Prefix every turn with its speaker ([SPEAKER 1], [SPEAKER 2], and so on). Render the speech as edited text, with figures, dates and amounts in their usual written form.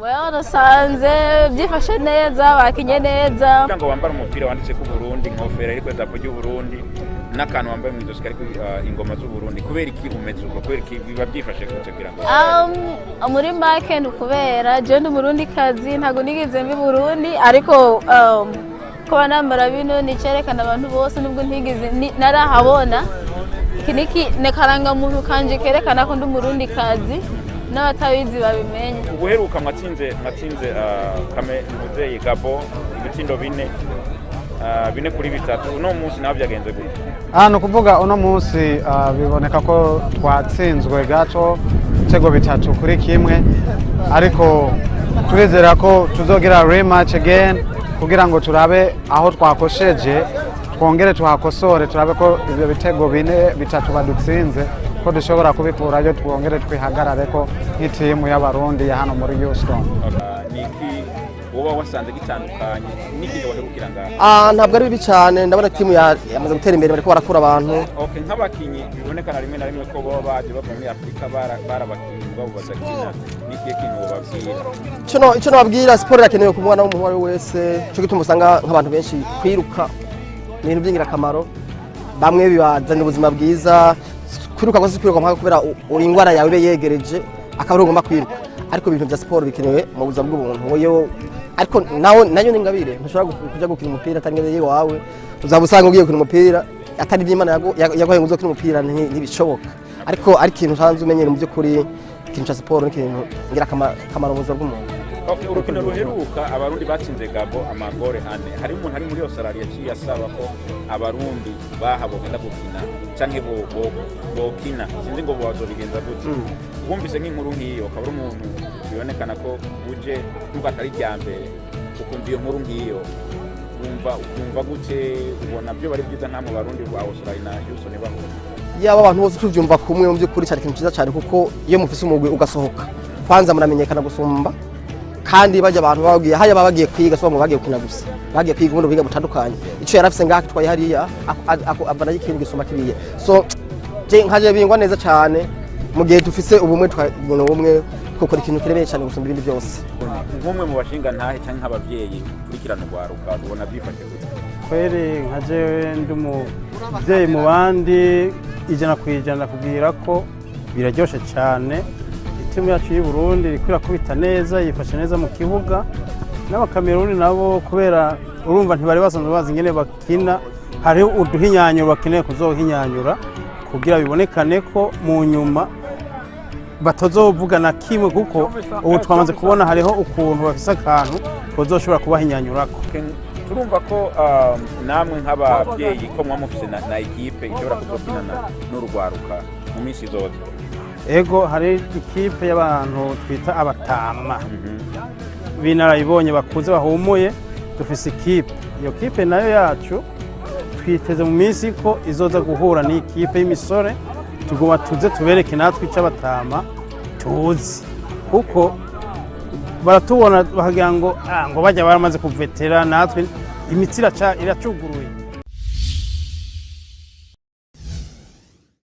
[SPEAKER 1] Well, nasanze byifashe neza, bakinye neza.
[SPEAKER 2] Kugira ngo wambare umupira wanditse ko Burundi, inkofero ariko idarapo ry'u Burundi, n'akantu wambaye mu ijosi kariko ingoma z'u Burundi, kubera iki umeze uko? Kubera iki? Biba byifashe gute kugira ngo
[SPEAKER 1] Muri make ni ukubera jewe ndi Umurundi kazi, ntabwo nigeze mbi Burundi, ariko kuba nambara bino ni icyerekana abantu bose nubwo ntigeze narahabona. Iki ni karangamuntu kanje kerekana ko ndi Umurundi kazi, n'abatabizi babimenye.
[SPEAKER 2] Ubuheruka mwatsinze kame muzeye Gabo ibitsindo bine, 4-3. Uno munsi nawe byagenze gute?
[SPEAKER 3] Ah, ni ukuvuga uno munsi biboneka ko twatsinzwe gato, ibitego 3-1, ariko turizera ko tuzogira rematch again kugira ngo turabe aho twakosheje, twongere tuhakosore, turabe ko ivyo bitego bine bitatu badutsinze ko dushobora kubikurayo, twongere twihagarare ko nk'itimu y'Abarundi ya hano muri Houston.
[SPEAKER 2] Ni iki woba wasanze gitandukanye n'igihe waherukira ngaha?
[SPEAKER 4] Ah, ntabwo ari bibi cyane. Ndabona timu yamaze gutera imbere, bariko barakura abantu.
[SPEAKER 2] Okay, nk'abakinyi bibonekana rimwe na rimwe ko baba baje bava muri Afurika, barabakinyi ubwabo badakina, ni ikihe kintu wobabwira?
[SPEAKER 4] Ico nobabwira, siporo irakenewe ku mwana w'umuntu uwo ari we wese. Ico gituma usanga nk'abantu benshi kwiruka ni ibintu by'ingirakamaro, bamwe bibazanira ubuzima bwiza. Kwiruka gusa si kwiruka mpaka kubera uri ingwara yawe ibe yegereje akaba ari ugomba kwiruka, ariko ibintu bya siporo bikenewe mu buzima bw'ubuntu. Iyo ariko nawo nayo ni ingabire, ntushobora kuja gukina umupira atari ingabire yiwawe. Uzaba usanga ugiye gukina umupira atari iby'Imana yaguhaye ngo uzokine umupira, ntibishoboka. Ariko ari ikintu usanzwe umenyera, mu by'ukuri ikintu cya siporo ni ikintu ngirakamaro mu buzima bw'umuntu.
[SPEAKER 2] Okay, urukino ruheruka Abarundi batsinze Gabo amagore ane. Hari umuntu ari muri Australia yaciye asaba ko Abarundi baha bogenda gukina canke bokina, sinzi ngo bazobigenza gute. Wumvise nk'inkuru nk'iyo, ukaba uri umuntu bibonekana ko uje nubwo atari irya mbere, ukumva iyo nkuru nk'iyo, wumva ukumva gute? Ubona byo bari byiza nta mu Barundi ba Australia na Houston bahura?
[SPEAKER 4] Yaba abantu bose tuvyumva kumwe, mu by'ukuri cyari ikintu cyiza cyane, kuko iyo mufise umugwi ugasohoka, kwanza muramenyekana gusumba, kandi bajya abantu bagiye haya baba bagiye kwiga, so bagiye gukina gusa, bagiye kwiga ubundi buhiga butandukanye. Ico yari afise ngaha twaye hariya avanayo ikintu gisumba kiriya. So je nkaje bingwa neza cyane mu gihe dufise ubumwe, tukaguna ubumwe, tukora ikintu kiremeye cyane gusumba ibindi byose.
[SPEAKER 2] Nk'umwe mu bashinga ntahe cyangwa nk'abavyeyi kurikirana urwaruka, ubona byifashe gute?
[SPEAKER 5] Kweri nka jewe ndi umubyeyi mu bandi, 100% kubwira ko biraryoshe cyane. Itimu yacu y'u Burundi iriko irakubita neza, yifashe neza mu kibuga. N'Abakameruni nabo, kubera urumva ntibari basanzwe bazi ingene bakina, hariho uduhinyanyuro bakeneye kuzohinyanyura kugira bibonekane ko mu nyuma batazovuga na kimwe, kuko ubu twamaze kubona hariho ukuntu bafise akantu bazoshobora kubahinyanyurako.
[SPEAKER 2] Turumva ko namwe nk'ababyeyi ko muba mufise na ekipe ishobora kuzokinana n'urwaruka mu minsi izoza.
[SPEAKER 5] Ego, hari ikipe y'abantu twita abatama b'inararibonye, bakuze, bahumuye. Dufise ikipe, iyo kipe nayo yacu twiteze mu minsi ko izoza guhura n'ikipe y'imisore. Tuguma tuze tubereke natwe icyo abatama tuzi, kuko baratubona bakagira ngo ah, ngo bajya baramaze kuvetera, natwe imitsi iracuguruye.